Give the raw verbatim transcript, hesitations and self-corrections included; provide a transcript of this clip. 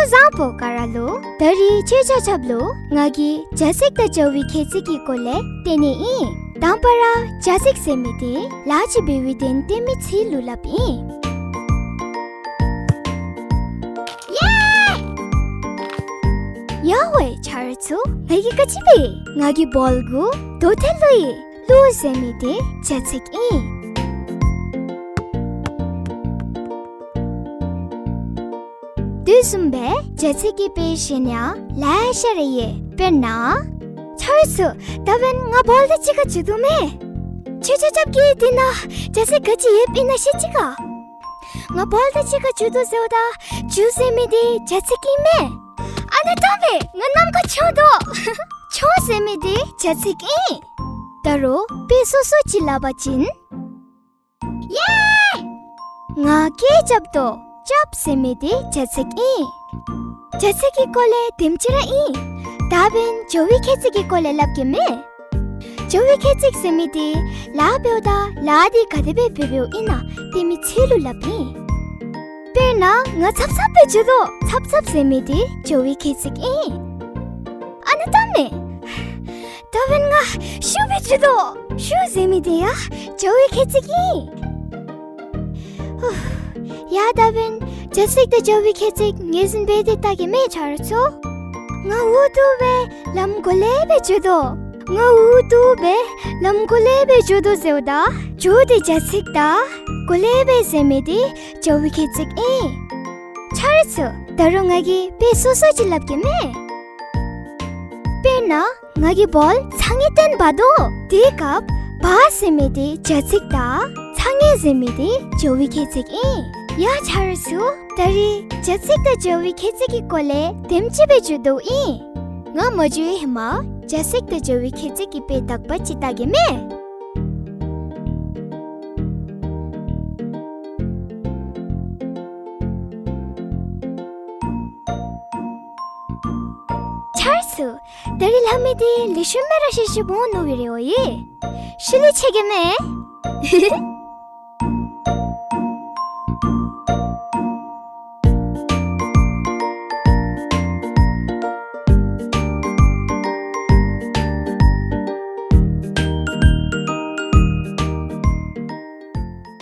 བཟང་པོ་ག་ར་ལུ། ད་རིས་ཁྱེད་ཆ་ཁྱབ་ལུ་ང་གིས་བྱ་ཚིག་དང་བྱ་བའི་ཁྱད་ཚིག་གི་སྐོར་ལས་སྟོན་ནི་ཨིན། དང་པ་ར་བྱ་ཚིག་ཟེར་མི་འདི་ལཱ་ཅིག་འབད་བའི་དོན་སྟོན་མི་ཚིག་ལུ་སླབ་ཨིན། ཡ་ཝེ་ཆ་རོགས་ཚུ། ང་གིས་ག་ཅི་འབད། ང་གིས་བཱོལ་གུ་རྡོ་ཐལ་བླུགས་ཡི། བླུགས་ཟེར་མི་འདི་བྱ་ཚིག་ཨིན། དེ་བཟུམ་སྦེ་བྱ་ཚིག་གི་དཔེ་བཞེས་ནི་ཡང་ལེ་ཤ་ར་ཡོད། དཔེར་ན་ཆ་རོགས་ཚུ། ད་འབདན་ང་བཱོལ་དང་གཅིག་ཁར་འགྱོ་དོ་མས། ཁྱེད་ཆ་ཁྱབ་ཀྱིས་དེ་ནང་བྱ་ཚིག་ག་ཅི་ཡོདཔ་ཨིན་ན་ཤེས་ཅི་ག། ང་བཱོལ་དང་གཅིག་ཁར་འགྱོ་དོ་ཟེརཝ་ད་འགྱོ་ཟེར་མི་འདི་བྱ་ཚིག་ཨིན་མས། ཨ་ནི་ད་འབདན་ང་ནམ་མཁའ་མཆོངས་དོ། མཆོངས་ཟེར་མི་འདི་བྱ་ཚིག་ཨིན། ད་རུང་དཔེ་སོ་སོ་ཅིག་སླབ་པ་ཅིན། ཡ། ང་སྐད་རྐྱབ་དོ། རྐྱབ་ཟེར་མི་འདི་བྱ་ཚིག་ཨིན། བྱ་ཚིག་གི་སྐོར་ལས་དེམ་ཅིག་ར་ཨིན། ད་འབདན་བྱ་བའི་ཁྱད་ཚིག་གི་སྐོར་ལས་སླབ་གེ་མས། བྱ་བའི་ཁྱད་ཚིག་ཟེར་མི་འདི་ལཱ་འབདཝ་ད་ལཱ་འདི་ག་དེ་སྦེ་འབད་འབདཝ་ཨིན་ན་སྟོན་མི་ཚིག་ལུ་སླབ་ཨིན། དཔེར་ན་ང་ཚབ་ཚབ་སྦེ་འགྱོ་དོ། ཚབ་ཚབ་ཟེར་མི་འདི་བྱ་བའི་ཁྱད་ཚིག་ཨིན། ཨ་ནི་ད་འབདན། ད་འབདན་ང་ཤུགས་སྦེ་འགྱོ་དོ། ཤུགས་ཟེར་མི་འདི་ཡང་བྱ་བའི་ཁྱད་ཚིག་ཨིན། ཧུ། ཡ་ད་འབདན་བྱ་ཚིག་དང་བྱ་བའི་ཁྱད་ཚིག་ངོས་འཛིན་འབད་དེ་བལྟ་གེ་མས་ཆ་རོགས་ཚུ། ང་འུ་སྡུག་སྦེ་ལམ་གོ་ལེ་སྦེ་འགྱོ་དོ། ང་འུ་སྡུག་སྦེ་ལམ་གོ་ལེ་སྦེ་འགྱོ་དོ་ཟེརཝ་ད་འགྱོ་འདི་བྱ་ཚིག་དང་གོ་ལེ་སྦེ་ཟེར་མི་འདི་བྱ་བའི་ཁྱད་ཚིག་ཨིན། ཆ་རོགས་ཚུ། ད་རུང་ང་གིས་དཔེ་སོ་སོ་ཅིག་སླབ་གེ་མས། དཔེར་ན་ང་གིས་བཱོལ་ཚང་ངེ་སྟོན་འབག་དོ། དེའི་སྐབས་འབག་ཟེར་མི་འདི་བྱ་ཚིག་དང་ཚང་ངེ་ཟེར་མི་འདི་བྱ་བའི་ཁྱད་ཚིག་ཨིན། ཡ་ཆ་རོགས་ཚུ། ད་རིས་བྱ་ཚིག་དང་བྱ་བའི་ཁྱད་ཚིག་གི་སྐོར་ལས་དེམ་ཅིག་སྦེ་འགྱོ་དོ་ཨིན། ང་མ་འགྱོ་བའི་ཧེ་མ་བྱ་ཚིག་དང་བྱ་བའི་ཁྱད་ཚིག་གི་དཔེ་དག་པ་ཅིག་བལྟ་གེ་མས། ཆ་རོགས་ཚུ། ད་རིས་སླབ་མི་འདི་ལེགས་ཤོམ་སྦེ་ར་ཤེས་ཤེསཔ་འོང་མནོ་བའི་རེ་བ་ཡོད། ཤུལ་ལས་ཕྱད་གེ་མས།